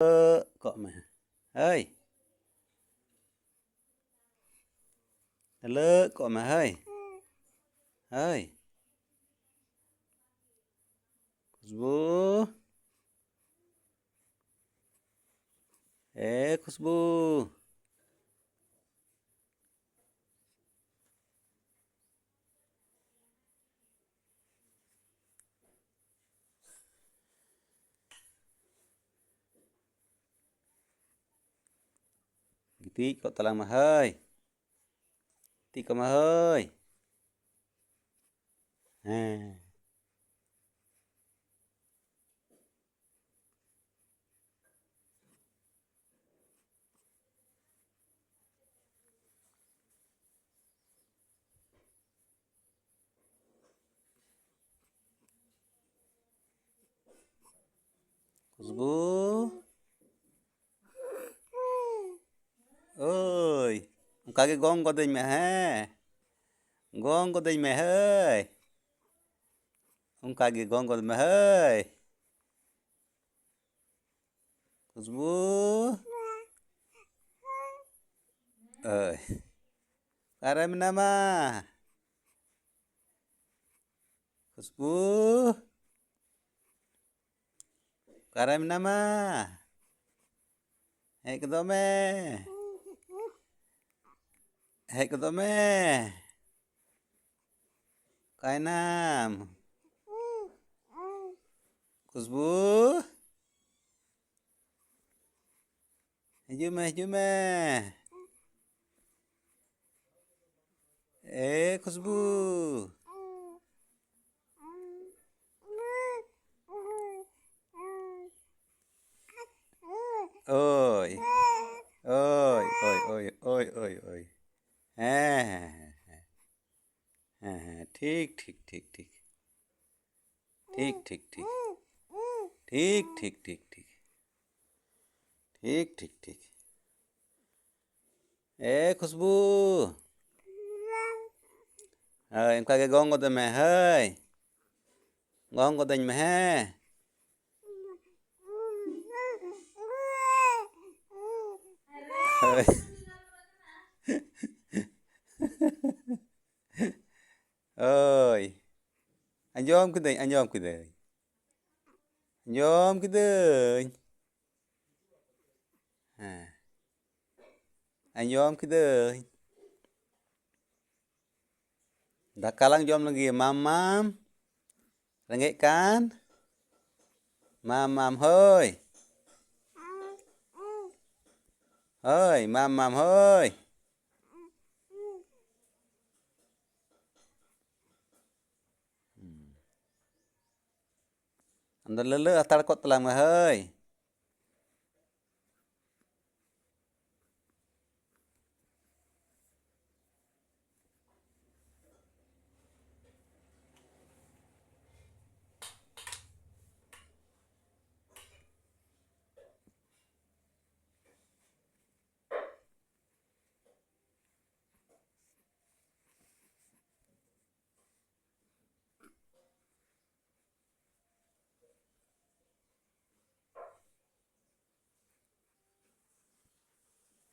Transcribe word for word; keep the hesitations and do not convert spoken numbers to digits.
ᱰᱷᱟᱹᱞᱟᱹᱜ ᱠᱚᱜ ᱢᱮ᱾ ᱦᱟᱹᱭ᱾ ᱰᱷᱟᱹᱞᱟᱹᱜ ᱠᱚᱜ ᱢᱮ᱾ ᱦᱟᱹᱭ᱾ ᱦᱟᱹᱭ᱾ ᱠᱷᱩᱥᱵᱩ᱾ ᱮ ᱠᱷᱩᱥᱵᱩ᱾ ᱜᱤᱛᱤᱡ ᱠᱚᱜ ᱛᱟᱞᱟᱝ ᱢᱮ ᱦᱟᱹᱭ᱾ ᱜᱤᱛᱤᱡ ᱠᱚᱜ ᱢᱮ ᱦᱟᱹᱭ᱾ ᱦᱮᱸ᱾ ᱠᱷᱩᱥᱵᱩ᱾ ᱳᱭ, ᱚᱱᱠᱟ ᱜᱮ ᱜᱚᱝ ᱜᱚᱫᱟᱹᱧ ᱢᱮ, ᱦᱮᱸ? ᱜᱚᱝ ᱜᱚᱫᱟᱹᱧ ᱢᱮ, ᱦᱟᱹᱭ᱾ ᱚᱱᱠᱟ ᱜᱮ ᱜᱚᱝ ᱜᱚᱫ ᱢᱮ, ᱦᱟᱹᱭ᱾ ᱠᱷᱩᱥᱵᱩ᱾ ᱳᱭ᱾ ᱚᱠᱟᱨᱮ ᱢᱮᱱᱟᱢᱟ? ᱠᱷᱩᱥᱵᱩ᱾ ᱚᱠᱟᱨᱮ ᱢᱮᱱᱟᱢᱟ? ᱦᱮᱡ ᱜᱚᱫᱚᱜ ᱢᱮ᱾ ᱦᱮᱡ ᱜᱚᱫᱚᱜ ᱢᱮ᱾ ᱚᱠᱟᱭᱮᱱᱟᱢ? ᱠᱷᱩᱥᱵᱩ? ᱦᱤᱡᱩᱜ ᱢᱮ, ᱦᱤᱡᱩᱜ ᱢᱮ᱾ ᱮ ᱠᱷᱩᱥᱵᱩ᱾ ᱳᱭ᱾ ᱳᱭ, ᱳᱭ, ᱳᱭ, ᱳᱭ, ᱳᱭ, ᱳᱭ᱾ ᱦᱮᱸ, ᱦᱮᱸ, ᱦᱮᱸ, ᱦᱮᱸ᱾ ᱦᱮᱸ, ᱦᱮᱸ, ᱴᱷᱤᱠ, ᱴᱷᱤᱠ, ᱴᱷᱤᱠ, ᱴᱷᱤᱠ᱾ ᱴᱷᱤᱠ, ᱴᱷᱤᱠ, ᱴᱷᱤᱠ᱾ ᱴᱷᱤᱠ, ᱴᱷᱤᱠ, ᱴᱷᱤᱠ, ᱴᱷᱤᱠ᱾ ᱴᱷᱤᱠ, ᱴᱷᱤᱠ, ᱴᱷᱤᱠ᱾ ᱮ ᱠᱷᱩᱥᱵᱩ᱾ ᱦᱳᱭ, ᱚᱱᱠᱟ ᱜᱮ ᱜᱚᱝ ᱜᱚᱫᱮ ᱢᱮ, ᱦᱳᱭ᱾ ᱜᱚᱝ ᱜᱚᱫᱟᱹᱧ ᱢᱮ, ᱦᱮᱸ᱾ ᱦᱳᱭ᱾ ᱦᱳᱭ᱾ ᱟᱸᱡᱚᱢ ᱠᱤᱫᱟᱹᱧ, ᱟᱸᱡᱚᱢ ᱠᱤᱫᱟᱹᱧ᱾ ᱟᱸᱡᱚᱢ ᱠᱤᱫᱟᱹᱧ᱾ ᱦᱮᱸ᱾ ᱟᱸᱡᱚᱢ ᱠᱤᱫᱟᱹᱧ᱾ ᱫᱟᱠᱟ ᱞᱟᱝ ᱡᱚᱢ ᱞᱮᱜᱮ, ᱢᱟᱢ, ᱢᱟᱢ᱾ ᱨᱮᱸᱜᱮᱡ ᱠᱟᱱ? ᱢᱟᱢ, ᱢᱟᱢ, ᱦᱳᱭ᱾ ᱦᱳᱭ, ᱢᱟᱢ, ᱢᱟᱢ, ᱦᱳᱭ᱾ ᱟᱢ ᱫᱚ ᱞᱟᱹᱞᱟᱹ ᱦᱟᱛᱟᱲ ᱠᱚᱜ ᱛᱟᱞᱟᱝ ᱢᱮ, ᱦᱳᱭ᱾